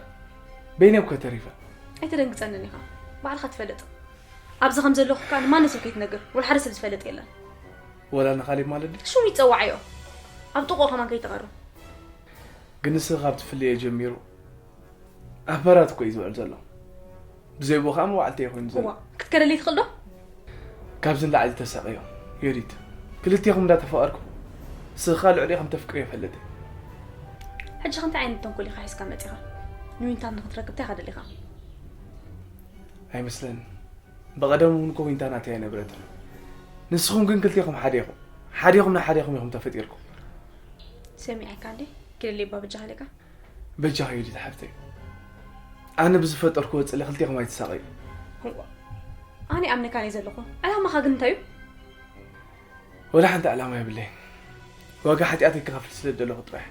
በይነይ እኮ ተሪፈ። ኣይተደንግጸንን ኢኻ። ባዕልኻ ትፈልጥ። ኣብዚ ከም ዘለኹ ከኣ ንማንም ሰብ ከይትነግር። ወላ ሓደ ሰብ ዝፈልጥ የለን። ወላ ንኻሊብ ማለት ድዩ? ሽሙ ይጸዋዓዮ። ኣብ ጥቕኡ ከማን ከይትቐርብ። ግን ንስኺ ካብ ትፍለዮ ጀሚሩ ኣብ በራት እኮ እዩ ዝውዕል ዘሎ። ብዘይ ብኡ ከዓ መዋዕልቲ ይኹን ዘሎ። እዋ ክትከደለይ ትኽእል ዶ? ካብዚ ንላዕሊ ተሳቀዮ። ዮዲት፣ ክልቴኹም እንዳተፋቀርኩም፣ ስኻ ልዕሊ ከም ተፍቅር ይፈልጥ። ሕጂ ከምቲ ዓይነት ተንኮል ኢኻ ሒዝካ መጺኻ? ንዊንታ ንክትረክብ እንታይ ካደሊኻ? ኣይመስለንን። ብቐደም እውን እኮ ዊንታ ናተይ ኣይነበረትን። ንስኹም ግን ክልቴኹም ሓደ ኢኹም። ሓዴኹም ንሓዴኹም ኢኹም ተፈጢርኩም። ሰሚዐካ እንዴ? ክልሌ እባ በጃኻ ኢለካ። በጃኻ ዮዲት ሓፍተይ። ኣነ ብዝፈጠርኩዎ ጽለ ክልቴኹም ኣይትሳቐዩ። እዋ፣ ኣነ ኣምነካ ነይ ዘለኹ። ዕላማኻ ግን እንታይ እዩ? ወላ ሓንቲ ዕላማ የብለይን። ዋጋ ሓጢኣተይ ክኸፍል ስለ ዝደለኹ ጥራሕ።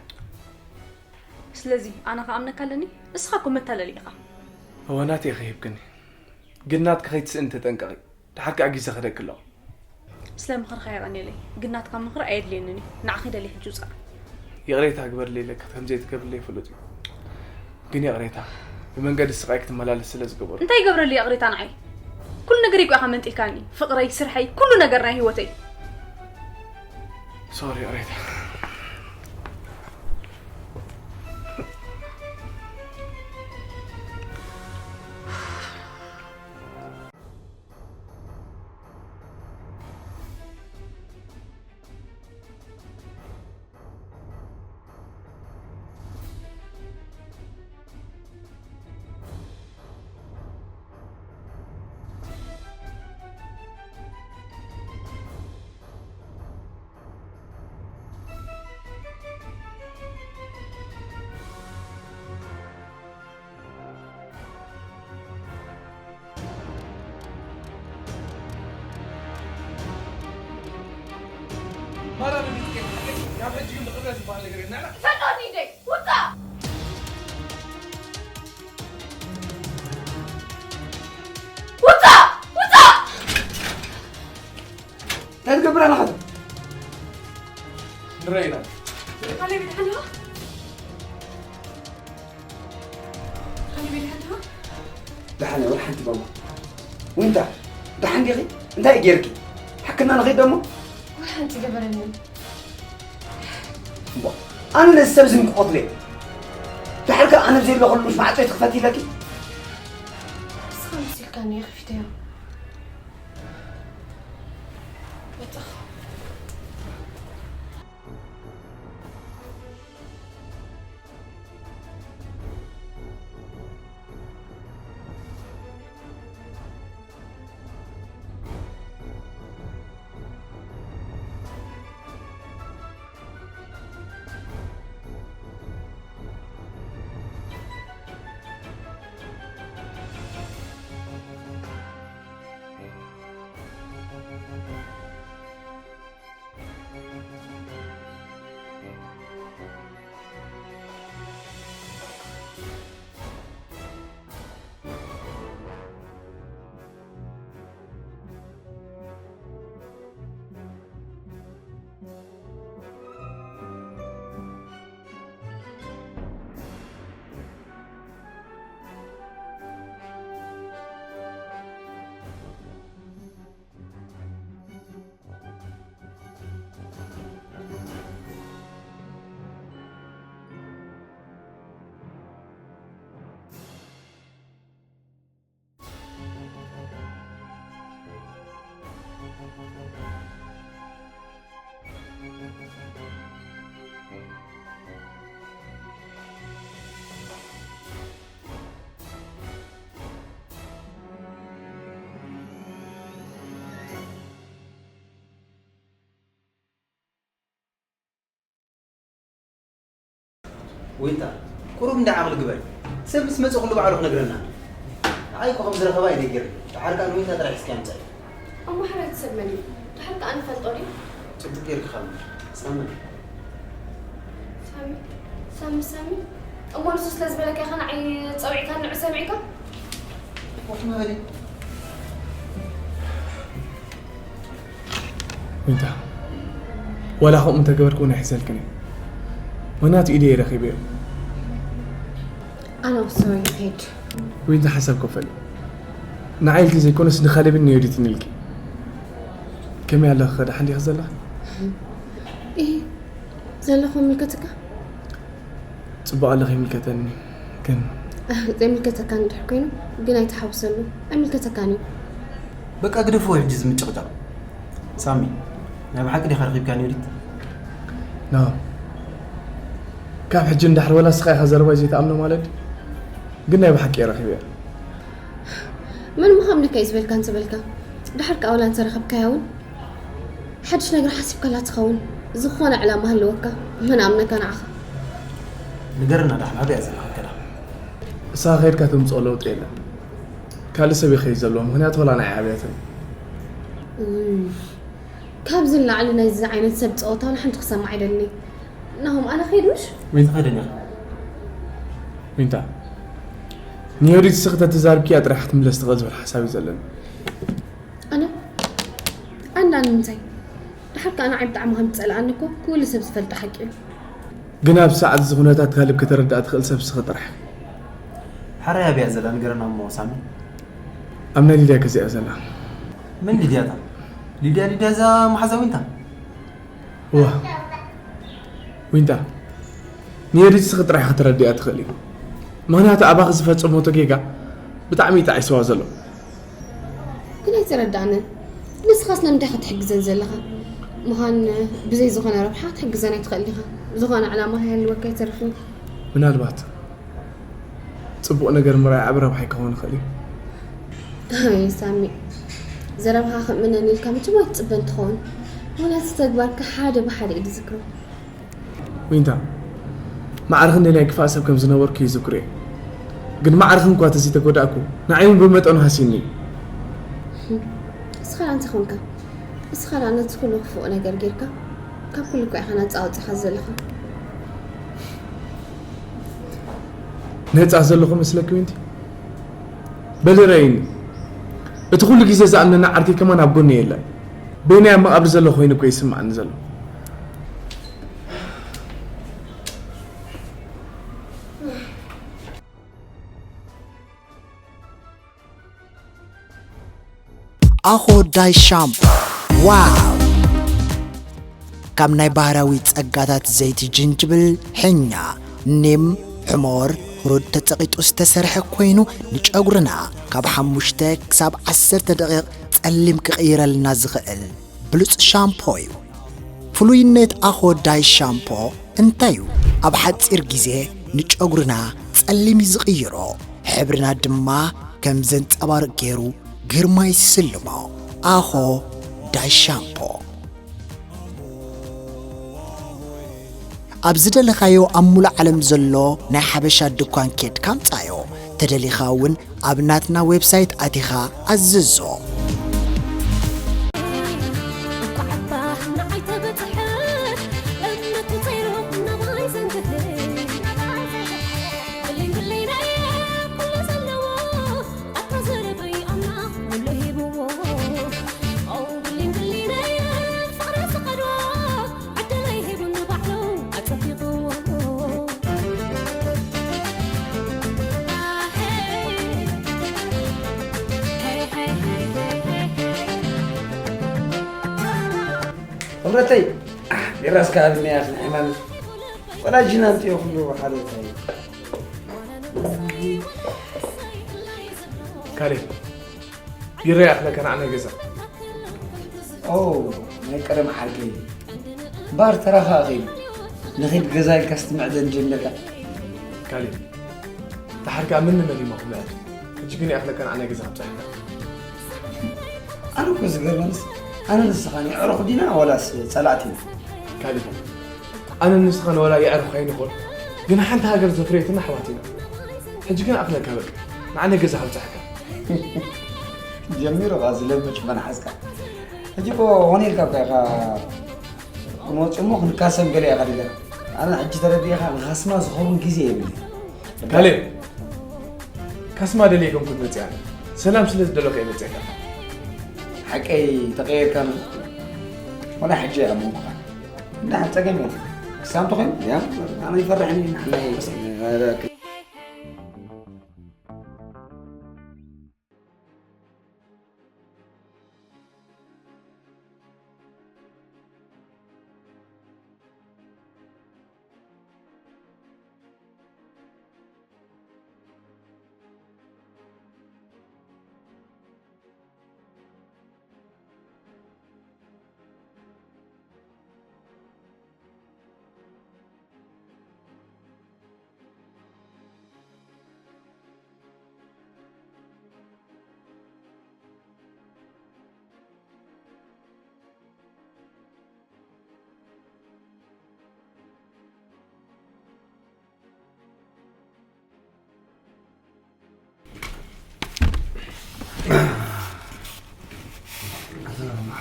ስለዚ ኣነ ክኣምነካ ኣለኒ? እስኻ እኮ መታለሊ ኢኻ። እወ ናተይ ኢኺ ሂብክኒ። ግን ናትኪ ከይትስእኒ ተጠንቀቒ። ደሓር ከኣ ግዜ ክህደኪ ኣለኹ። ስለ ምኽርኻ የቐንየለይ። ግን ናትካ ምኽሪ ኣየድልየንን እዩ። ንዓኺ ደልየ ሕጂ ውጻእ። ይቕሬታ ግበርለይ ኢለኪ ከም ዘይትገብርለይ ፍሉጥ እዩ። ግን ይቕሬታ ብመንገዲ ስቓይ ክትመላለስ ስለ ዝገበሩ። እንታይ ይገብረለይ ይቕሬታ ንዓይ? ኩሉ ነገረይ እኮ ኢኻ መንጢልካኒ። ፍቕረይ፣ ስርሐይ፣ ኩሉ ነገር ናይ ህይወተይ። ሶሪ ይቕሬታ። ማራ ንግስቲ፣ ካብ ሕጂ ግን ብቕድሚያ ዝበሃል ነገር የለን። ፈቃድ ይደይ፣ ውጻእ! ውጻእ! ውጻእ! እንታይ ትገብር ኣለኻ? ንረኣይ ኢና። ካሌብ፣ ድሓን ዲኻ? ካሌብ፣ ድሓን ዲኻ? ደሓን እየ፣ ወላ ሓንቲ ማማ። ዊንታ፣ ደሓን ዲኺ? እንታይ እዩ ጌርኪ? ሕክምና ንኸይድ ደሞ? ወላ ሓንቲ ገበረኒ። እሞ፣ ኣነ ነዚ ሰብ እዚ ክቐትሎ እየ። ደሓር ከኣ ኣነ ብዘየለኹሉ ምስ ማዕጾ ትኽፈት ኢለኪ? ንስኻ መሲልካኒ እየ ከፊተዮ። በቃ። ዊንታ፣ ቁሩብ እንዳ ዓቕሊ ግበሪ። ሰብ ምስ መጸ ኩሉ ባዕሉ ክነግረና። ንዓይ እኮ ከም ዝረኸባ እዩ ነጊረኒ። ደሓር ከኣ ንዊንታ ጥራሕ ሒዝኪ ኣምጻኢ። ኣማሓራሪ ሰብ መን እዩ? ደሓር ከኣ ንፈልጦ ድዩ? ጽቡቕ ጌርኪ ካብ ሳሚ። ሳሚ፣ ሳሚ፣ ሳሚ። እሞ ንሱ ስለ ዝበለካ ኢኻ ንዓይ ጸዊዕካ ንዑ ሰሚዕካ? ወፍ መበሊ። ዊንታ፣ ዋላ ከምኡ እንተገበርኩ እውን ኣይሕዘልክን እየ። ምኽንያቱ ኢደይ ረኺበዮ። ኣነ ወሰኑ ይኸይድ። ዊንታ ሓሳብ ከፈል። ንዓይ ኢልኪ ዘይኮነስ ንኻሌብን ንዮዲትን ኢልኪ። ከመይ ኣለኺ? ከ ደሓን ዲኺ ዘለኺ? እህ፣ ዘለኹ ይምልከተካ? ጽቡቕ ኣለኺ ይምልከተኒ። ግን ዘይምልከተካ እንድሕር ኮይኑ ግን ኣይተሓውሰሉ። ኣይምልከተካን እዩ። በቃ ግደፍዎ ሕጂ ዝምጭቕጫቕ። ሳሚ፣ ናይ ብሓቂ ዲኻ ረኺብካ ኒዮዲት? ና፣ ካብ ሕጂ እንዳሕር ወላ ስኻ ኢኻ ዘረባይ ዘይትኣምኖ ማለት ድዩ? ግን ናይ ብሓቂ እየ ረኺበያ። መን ምዃም ነካ እዩ ዝበልካ እንተበልካ፣ ድሓር ከኣ ወላ እንተረኸብካያ እውን ሓድሽ ነገር ሓሲብካላ ትኸውን። ዝኾነ ዕላማ ሃለወካ፣ መን ኣምነካ ንዓኻ? ንገርና ዳሕና ኣበይ እያ ዘላ ከዳ? እሳ ከይድካ ተምፅኦ ለውጢ የለን። ካልእ ሰብ ይኸይ ዘለዎ ምክንያት ወላ ናይ ኣብያትን ካብዚ ንላዕሊ ናይዚ ዓይነት ሰብ ፀወታ ወላ ሓንቲ ክሰማዕ ኣይደልን። ናሆም፣ ኣነ ከይድ ምሽ? ዊንቲ ከደን ኢኻ? ዊንታ፣ ንዮዲት ስኽተ ተዛርብኪያ ጥራሕ ክትምለስ ትኽእል ዝብል ሓሳብ እዩ ዘለኒ። ኣነ ኣና ንምንታይ? ድሓር ከኣ ንዓይ ብጣዕሚ ከም ትጸልኣኒ እኮ ኩሉ ሰብ ዝፈልጦ ሓቂ እዩ። ግን ኣብ ሰዓት እዚ ኩነታት ካልብ ከተረድኣ ትኽእል ሰብ ስኺ ጥራሕ። ሓራይ ኣበይ እያ ዘላ ንገረና እሞ ሳሚ። ኣብ ናይ ሊድያ ገዛ እያ ዘላ። መን ሊድያ እታ? ሊድያ ሊድያ እዛ መሓዛ ዊንታ? ዋ ዊንታ፣ ንዮዲት ስኺ ጥራሕ ክትረድኣ ትኽእል እዩ። ምኽንያቱ ኣባኺ ዝፈጸመቶ ጌጋ ብጣዕሚ እዩ ተዓይስዋ ዘሎ። ግን ኣይተረዳእንን። ንስኻስ ንምንታይ ክትሕግዘን ዘለኻ? ምዃን ብዘይ ዝኾነ ረብሓ ክትሕግዘን ኣይትኽእል ኢኻ። ዝኾነ ዕላማ ከይህልወካ ኣይተርፍን። ምናልባት ጽቡቕ ነገር ምርኣይ ዓቢ ረብሓ ይከውን ይኽእል እዩ። ኣይ ሳሚ፣ ዘረባኻ ክእምነኒ ኢልካ መቸም ኣይትጽበን ትኸውን። ምኽንያቱ ተግባርካ ሓደ ብሓደ እዩ ዝዝክሮ። ዊንታ፣ ማዕረ ክንደይ ናይ ክፋእ ሰብ ከም ዝነበርኩ ይዝክሮ እየ። ግን ማዕረ ክንኳ ተዘይተጎዳእኩ፣ ንዓይ እውን ብመጠኑ ሃሲኒ እዩ። እስኻ ደኣ እንታይ ኮንካ? እስኻ ደኣ ነቲ ኩሉ ክፉእ ነገር ጌርካ ካብ ኩሉ እኮ ኢኻ ነጻ ኣውጺኻ ዘለኻ። ነጻ ዘለኹ መስለኪ ዊንቲ? በሊ ረእይኒ። እቲ ኩሉ ግዜ ዝኣምነኒ ዓርከይ ከማን ኣብ ጎኒ የለን። በይነይ ኣብ መቓብር ዘለኹ ኮይኑ እኮ ይስምዓኒ ዘሎ። ኣኾ ዳይ ሻምፖ ዋው! ካብ ናይ ባህርያዊ ጸጋታት ዘይቲ ጅንጅብል፣ ሕኛ፣ ኒም፣ ሕሞር፣ ሁሩድ ተጸቒጡ ዝተሰርሐ ኮይኑ ንጨጉርና ካብ ሓሙሽተ ክሳብ ዓሰርተ ደቂቕ ጸሊም ክቕይረልና ዝኽእል ብሉጽ ሻምፖ እዩ። ፍሉይነት ኣኾ ዳይ ሻምፖ እንታይ እዩ? ኣብ ሓጺር ግዜ ንጨጉርና ጸሊም እዩ ዝቕይሮ፣ ሕብርና ድማ ከም ዘንጸባርቕ ገይሩ ግርማ ይስልሞ። ኣኾ ዳይ ሻምፖ ኣብ ዝደለኻዮ ኣብ ሙሉእ ዓለም ዘሎ ናይ ሓበሻ ድኳን ኬድካ ኣምጻዮ። ተደሊኻ እውን ኣብ ናትና ዌብሳይት ኣቲኻ ኣዝዞ። ክብረተይ ቢራስ ከኣብኒ ያኽ ንሕማም ወላ ጅናን ጥዮ ኩሉ ሓደ ታይ ካሌብ፣ ቢራ ይኣኽለካ ንዓና ገዛ። ኦ ናይ ቀደም ዓርከይ እምበኣር ተራኻ ኸይዱ ንኺድ ገዛ ኢልካ ስትምዕደን ጀሚርካ። ካሌብ፣ ድሓር ከኣ መን ንመን እዩ መኹምዕድ? ሕጂ ግን ይኣኽለካ ንዓና ገዛ ኣብጻሕካ። ኣነ እኮ ዝገርመንስ ኣነ ንስኻን የዕሩኽ ዲና ዋላስ ጸላእቲ ኢና? ካሌብ፣ ኣነ ንስኻን ዋላ የዕሩኽ ኣይንኾን፣ ግን ሓንቲ ሃገር ዘፍረየትና ኣሕዋት ኢና። ሕጂ ግን ኣኽለካ በቃ፣ ንዓና ገዛ ኣብጻሕካ። ጀሚሩ ኸኣ ዝለምጭ መናሓዝካ። ሕጂ እኮ ሆነ ኢልካ እኮ ኢኻ ክመጹ እሞ ክንካሰም ገለ ኢኻ ዲጋ። ኣነ ሕጂ ተረዲእኻ ንኻስማ ዝኸውን ግዜ የብለይ። ካሌብ፣ ካስማ ደልየ ኣይኮንኩን መጺኣ፣ ሰላም ስለ ዝደለኹ እየ መጺኣካ። ሓቀይ ተቐየርካ ምን ወላ ሕጂ ኣይኣመንኩኻን። እንዳ ጸገም የለን። ክሳብ ተኾይኑ ያ ኣነ ይፈርሕኒ ንዓና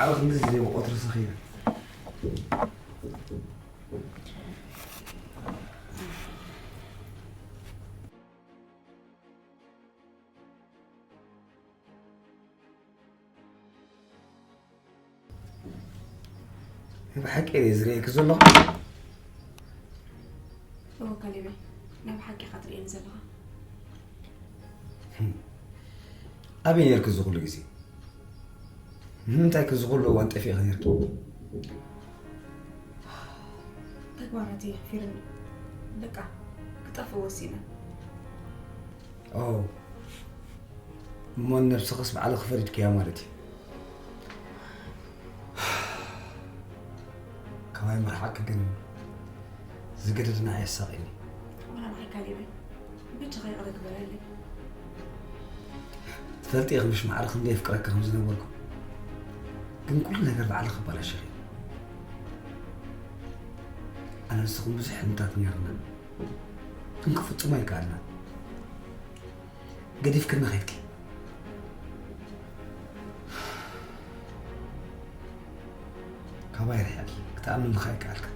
ኣብ ክንድዚ ዘይብቆት ተሰኺበ። ብሓቂ እየ ዝርእየኪ ዘለኹ። እወ ካሌበይ፣ ናይ ብሓቂ ኢኻ ትርእየኒ ዘለኻ። ኣበይ ነርኪ እዚ ኩሉ ግዜ? ንምንታይ ከ እዚ ኩሉ እዋን ጠፊእኺ ነርኪ? ተግባራተይ ኣሕፊርኒ። በቃ፣ ክጠፍእ ወሲነ። ኦ፣ እሞ ንነብስኽስ ባዕልኺ ፈሪድክያ ማለት እዩ። ካባይ ምርሓቕኪ ግን ዝገደደ ንዓይ የሳቕየኒ። ወላ ንዓይ ካሌበይ፣ በጃኻ ይቕረ ግበረለይ። ትፈልጢ ኢኺ ምሽ ማዕረ ክንደይ የፍቅረኪ ከም ዝነበርኩ። ግን ኩሉ ነገር ባዕልኺ ኣበላሺኺ። ኣነ ንስኹም ብዙሕ ሕልምታት ነይርና። ግን ክፍጽሞ ኣይከኣልናን። ገዲፍክኒ ኸድኪ። ካባይ ርሒቕኪ። ክትኣምንኒ ኸኣ ኣይከኣልክን።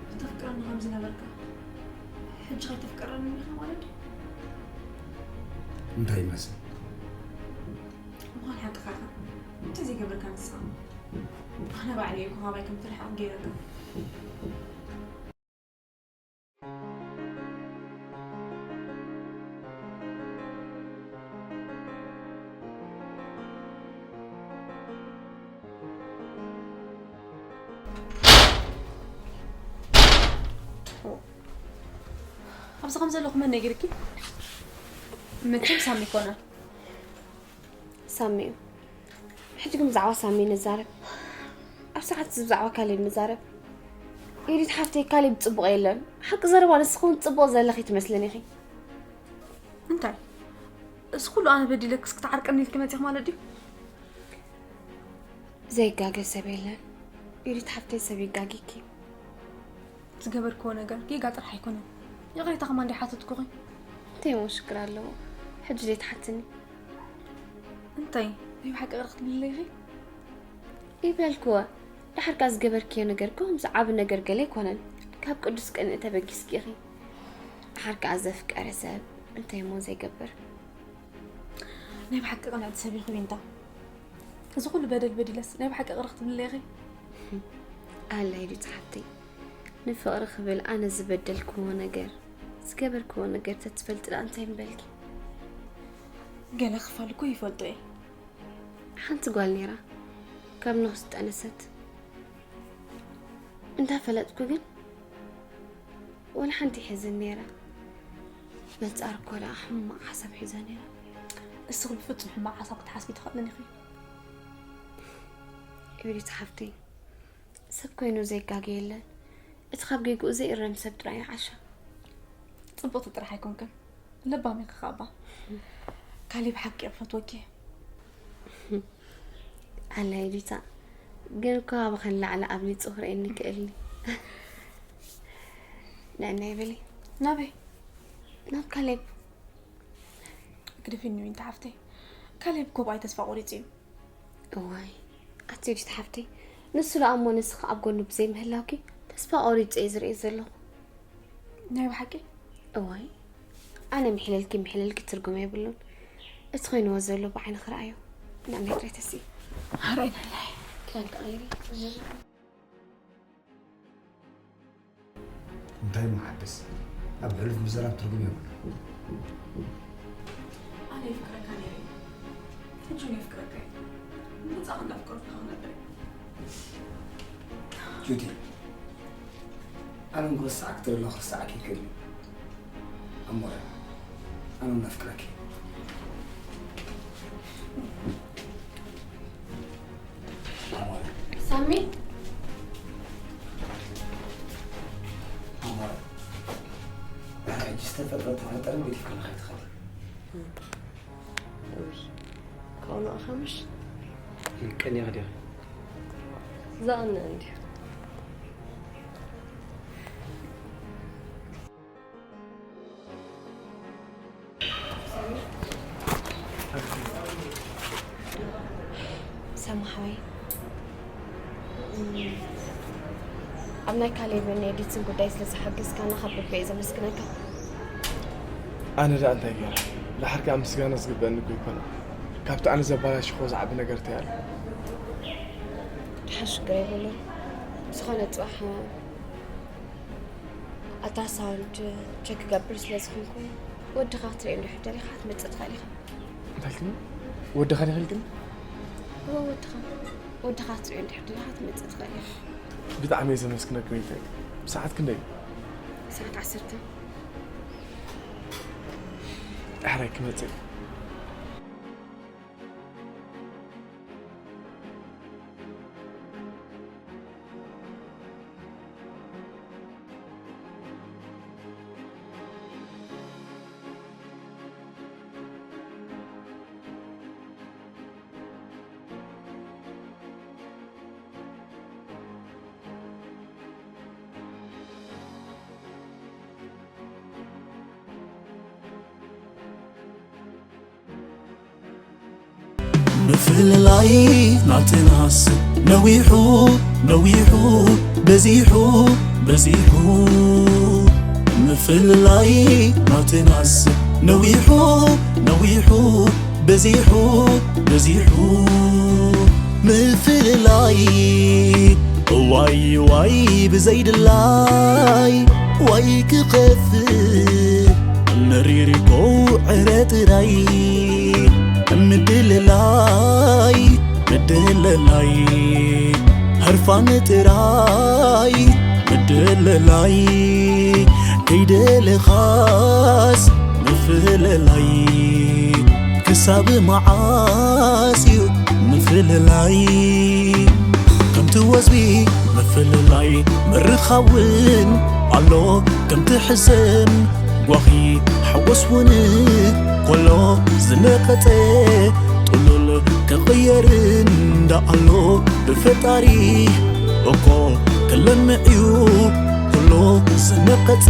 ከተፍቅረኒ ከም ዝነበርካ፣ ሕጂ ኸይተፍቅረኒ ኢኻ ማለት ድዩ? እንታይ ይመስል? ምዃን ሓቅኻ ኢኻ። እንታይ ዘይገብረካ ንስኻ? ኣነ ባዕለይ እኮ ካባይ ከም ትርሕቕ ገይረካ። ኣብዚ ከም ዘለኹ መን ነጊርኪ? መቸም ሳሚ ይኮና። ሳሚ እዩ። ሕጂ ግን ብዛዕባ ሳሚ ንዛረብ። ኣብ ሰዓት እዚ ብዛዕባ ካሌብ ንዛረብ። ኤዲት ሓፍተይ፣ ካሌብ ጽቡቕ የለን። ሓቂ ዘረባ፣ ንስኺ እውን ጽቡቕ ዘለኺ ትመስልኒ ኢኺ። እንታይ? እዚ ኩሉ ኣነ በዲለክስ ክትዓርቀኒ ኢልኪ መጺኺ ማለት ድዩ? ዘይጋገ ሰብ የለን። ኤዲት ሓፍተይ፣ ሰብ ይጋጊኪ። ዝገበርክዎ ነገር ጌጋ ጥራሕ ኣይኮነን። ይቕሬታ ከማን እንዲሓተትኩኺ። እንታይ እሞ ሽግር ኣለዎ? ሕጂ ዘይትሓትኒ? እንታይ? ናይ ብሓቂ ቅርብ ክትብልለይ ኢኺ? ይብለልክዎ። ደሓር ከኣ ዝገበርክዮ ነገር እኮ ከምዚ ዓቢ ነገር ገለ ኣይኮነን። ካብ ቅዱስ ቅንኢ ተበጊስኪ ኢኺ። ደሓር ከኣ ዘፍቀረ ሰብ እንታይ እሞ ዘይገብር? ናይ ብሓቂ ቅንዕቲ ሰብ ኢኺ ዊንታ። እዚ ኩሉ በደል በዲለስ ናይ ብሓቂ ቅርብ ክትብልለይ ኢኺ? ኣላ ኤዲት ሓፍተይ፣ ንፍቕሪ ክብል ኣነ ዝበደልክዎ ነገር፣ ዝገበርክዎ ነገር ተትፈልጢ ደኣ እንታይ ምበልኪ? ገለ ክፋል እኮ ይፈልጦ እየ። ሓንቲ ጓል ነይራ፣ ካብ ነኹስ ዝጠነሰት። እንዳፈለጥኩ ግን፣ ወላ ሓንቲ ይሕዝን ነይረ። በንጻር እኮ ደኣ ሕማቕ ሓሳብ ሒዛ ነይራ። እስኺ ብፍጹም ሕማቕ ሓሳብ ክትሓስቢ ትኽእልን ኢኺ። ኤዲት ሓፍተይ፣ ሰብ ኮይኑ ዘይጋገ የለን። እቲ ካብ ጌግኡ ዘይእረም ሰብ ጥራይ እዩ ዓሻ። ጽብቕቲ ጥራሕ ኣይኮንክን፣ ለባም ኢኺ ከኣ እባ። ካሌብ ሓቂ ክፈትወኪ። ኣላ ኤዲታ፣ ግን እኮ ካባኺ ንላዕሊ ኣብሊጹ ክርእየኒ ይኽእል እዩ። ንዕናይ በሊ። ናበይ? ናብ ካሌብ። ግደፊኒ ዊንታ ሓፍተይ። ካሌብ እኮ ብኣይ ተስፋ ቆሪጹ እዩ። እዋይ፣ ኣቲ ኤዲት ሓፍተይ፣ ንሱ ደኣ እሞ ንስኺ ኣብ ጎኑ ብዘይ ምህላውኪ ተስፋ ቆሪጸ እየ ዝርእዮ ዘለኹ። ናይ ብሓቂ? እዋይ፣ ኣነ ምሒለልኪ ምሒለልኪ ትርጉም የብሉን። እቲ ኮይንዎ ዘሎ ብዓይንኺ ረኣዮ። ንዕናይ ጥራይ ተስኢ። ኣረይ ናይ ናይ። ክዳንኪ ቀይሪ። እንታይ እሞ ሓድስ? ኣብ ሕሉፍ ምዝራብ ትርጉም የብሉን። ኣነ የፍቅረካ ነይረ። ሕጂ እውን የፍቅረካ እየ። ብነጻ ከም እንዳፍቀርኩካ ክነብር እየ። ጁቲ፣ ኣነ እውን ክርሳዕ ክትደሎ ክርሳዓኪ ይክእል እዩ። ኣሞረ፣ ኣነ እውን ኣፍቅረኪ። ኣሞረ። ሳሚ? ኣሞረ። ሕጂ ዝተፈጥረ ተፈጠረ ገዲፍክኒ ከይትኸዲ። እውይ፣ ካብኡ ንኣኻ ምሽ? ቀኒኻ ዲኻ? ዘቐንእ እንድዩ። ተማሓዋይ፣ እም፣ ኣብ ናይ ካሌብን ኤዲትን ጉዳይ ስለ ዝሓገዝካና ካብ ልቢ እየ ዘመስግነካ። ኣነ ደኣ እንታይ ገይረ? ደሓር ከኣ ምስጋና ዝግበኣኒ እኮ ኣይኮነን። ካብቲ ኣነ ዘበላሽኽዎ ዝዓቢ ነገር እንታይ ኣሎ? ደሓር ሽግር የብሉን። ዝኾነ ጽባሕ ኣልትራሳውንድ ቸክ ክገብር ስለ ዝኾንኩ፣ ወድኻ ክትርእዮ እንድሕር ደሊኻ ክትመጽእ ትኽእል ኢኻ። እንታይ ኢልክኒ? ወድኻ ዲኺ ኢልክኒ? እወ፣ ወድኻ። ወድኻ ክትርእዮ እንድሕር ደሊኻ ክትመጽእ ትኽእል ኢኻ። ብጣዕሚ እየ ዘመስግነኪ ወይንተይ። ብሰዓት ክንደይ? ሰዓት ዓሰርተ። ዳሕራይ ክመጽእ። ምፍልላይ ናትናስ ነዊሑ ነዊሑ በዚሑ በዚሑ ምፍልላይ ናትናስ ነዊሑ ነዊሑ በዚሑ በዚሑ ምፍልላይ ዋይ ዋይ ብዘይድላይ ዋይ ክኸፍእ መሪር እኮ ዕረ ጥራይ ምድልላይ ምድልላይ ህርፋን ጥራይ ምድልላይ ከይደለኻስ ምፍልላይ ክሳብ መዓስ እዩ ምፍልላይ ከምቲ ወዝቢ ምፍልላይ ምርኻውን ኣሎ ከምቲ ሕሰም ጓኺ ሓጎስ እውን ኮሎ ዝነቐጸ ጥሉል ክቕየር እንዳኣሎ ብፈጣሪ እኮ ክለምዕ እዩ ኩሉ ዝነቐጸ